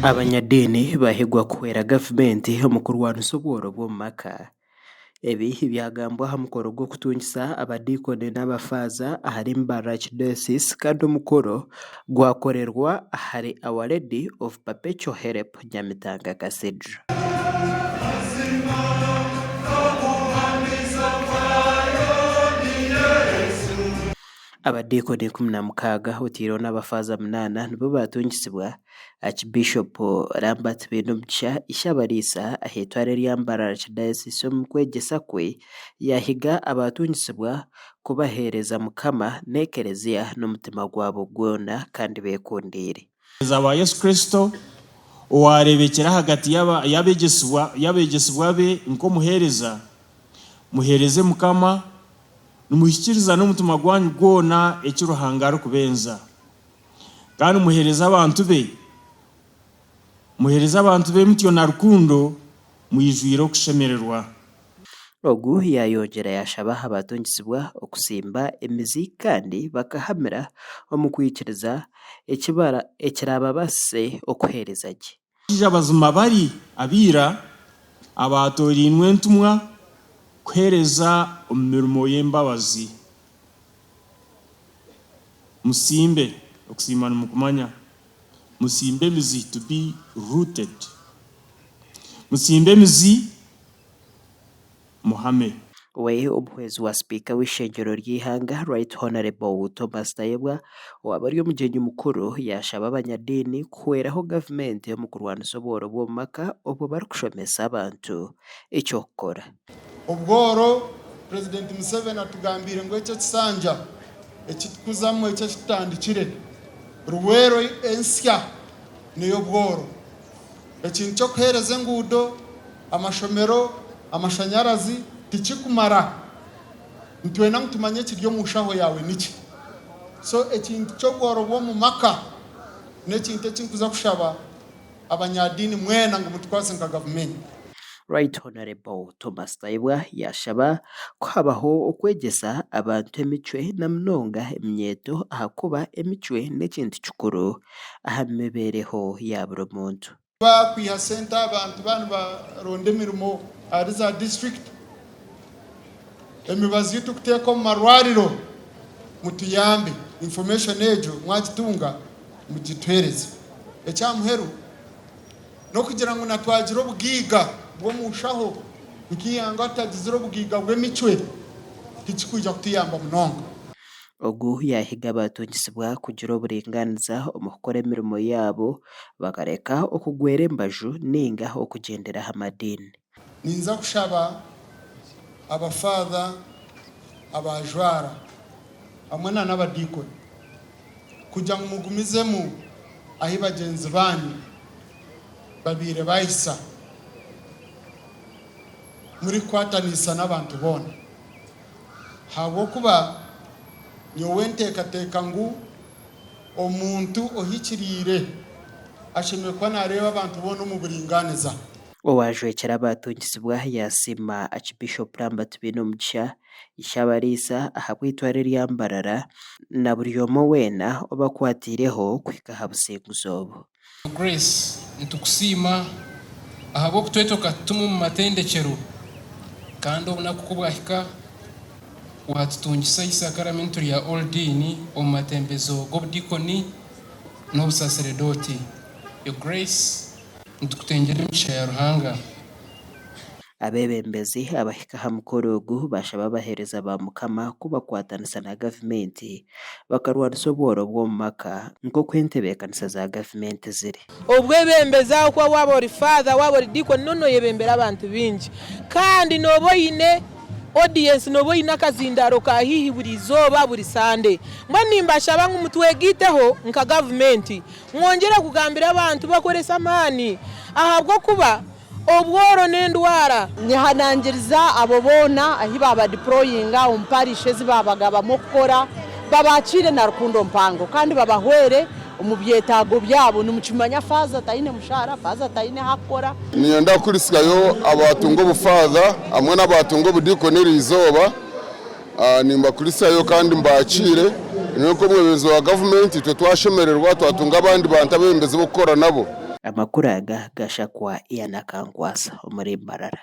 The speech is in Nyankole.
Abanyadiini bahigwa kuhwera gavumenti omu kurwanisa obworo bw'omu maka. Ebi byagambwa aha mukoro gw'okutungisa abadiikoni n'abafaaza ahari Mbarara Archdiocese kandi omukoro gwakorerwa ahari Our Lady of Perpetual Help Nyamitanga Cathedral. Abadiikoni 16 oteireho n'abafaaza munaana nibo baatungisibwa Aakibiishopu Lambert Bainomugisha Ishabariisa ahaitware erya Mbarara Archdiocese omu kwegyesa kwe yaahiga abaatungisibwa kubaheereza Mukama n'ekereziya n'omutima gwabo gwona kandi beekundiire. Abaheereza ba Yesu Kristo, owaareebekire ahagati y'abeegyesibwa be nk'omuheereza, muheereze Mukama, nimuhikiiriza n'omutima gwanyu gwona eki Ruhanga arikubenza. Kandi muheereze abantu be, muheereze abantu be mutyo na rukundo, mwijwire okushemererwa. Ogu yaayongyera yaashaba abatungisibwa okutsimba emizi kandi bakahamira omu kwikiriza ekiraababaasise okuheereza gye. Abashaija abazima bari aba ira abaatoorainwe entumwa kuheereza omu mirimo y'embabazi. Musimbe, okusiima nimukumanya, musimbe emizi, to be rooted, musimbe emizi muhame. We omuhwezi wa sipiika w'eishengyero ry'eihanga Right Honourable Thomas Tayebwa owaaba ari omugyenyi mukuru yaashaba abanyadiini kuhweraho gavumenti omu kurwanisa obworo bw'omu maka obwo barikushomesa abantu eky'okukora. Obworo, Purezidenti Museveni atugambiire ngu eki ekisanja eki tukuzamu eki ekitutandikire, Luweero ensya n'ey'obworo. Ekintu ky'okuheereza enguudo, amashomero, amashanyarazi tikikumara. Nitwenda ngu tumanye ekiri omu nshaho yaawe niki. So ekintu ky'obworo bw'omu maka n'ekintu eki nkuza kushaba abanyadiini mwena ngu mutukwase nka gavumenti. Right Honourable Thomas Tayebwa yaashaba ku habaho okwegyesa abantu emicwe na munonga eminyeeto ahakuba emicwe n'ekintu kikuru aha mibeereho ya buri muntu. Bakwiha sente aha bantu baaba nibaronda emirimo ahari za disiturikiti. Emibazi ei turikuteeka omu marwariro mutuyambe information egyo mwagitunga mugituheereze. Eky'aha muheru n'okugira ngu na twagira obugaiga bw'omu nshaho nk'eihanga tutagizire obugaiga bw'emicwe tikikwija kutuyamba munonga. Ogu yaahiga abatungisibwa kugira oburingaaniza omu kukora emirimo yaabo bakareka okugwera embaju nainga okugyendera aha madiini. Ninza kushaba abafaatha, abaajwara hamwe na n'abadiikoni kugira ngu mugumizemu ahi bagyenzi baanyu babaire baahisa murikukwatanisa n'abantu boona ahabw'okuba nyowe nteekateeka ngu omuntu ohikiriire ashemereire kuba naareeba abantu boona omu buringaaniza. Owaajwekyera abaatungizibwa yaasiima Aakibiishopu Lambert Bainomugisha, Ishe-Abariisa ahabw'eitware erya Mbarara na buri omwe weena obakwatiireho kuhika aha businguzi obu. Grace, nitukusiima ahabw'okutweta okatutuma omu matendekyero kandi obunaku ku bwahika waatutungisa eisakaramentu rya Ordiini omu matembezo g'obudiikoni n'obusaseredooti. Your Grace, Nitukutengyera emigisha ya Ruhanga. Abeebembezi abahika aha mukoro ogu baashaba abaheereza ba Mukama kubakwatanisa na gavumenti bakarwanisa obworo bw'omu maka nk'oku entebeekanisa za gavumenti ziri. Obwebembezi ahakuba waaba ori father, waaba ori deacon noba noyebembera abantu baingi kandi nooba oine audience, nooba oine akazindaaro ka haihi buri izooba, buri Sunday. Mbwenu nimbashaba ngu mutwegaiteho nka gavumenti Mwongyere kugambira abantu bakorese amaani, ahabw'okuba obworo n'endwara. Nyehanangiriza abo boona ahi baabadiployinga omu parish ezi baabagabamu okukora, babaakiire na rukundo mpango kandi babahwere omu byetaago byabo. Nimukimanya faaza taine mushaara, faaza taine ah'akukora. Niinyenda kuhuritsyayo abaatunga obufaatha hamwe n'abaatunga obudiikoni eri izooba. Nimbakurisyayo kandi mbaakiire. Nyowe nk'omwebembezi wa gavumenti itwe twashemererwa twatunga abandi bantu abeebembezi b'okukora nabo. Amakuru aga gashakwa Ian Akankwasa omuri Mbarara.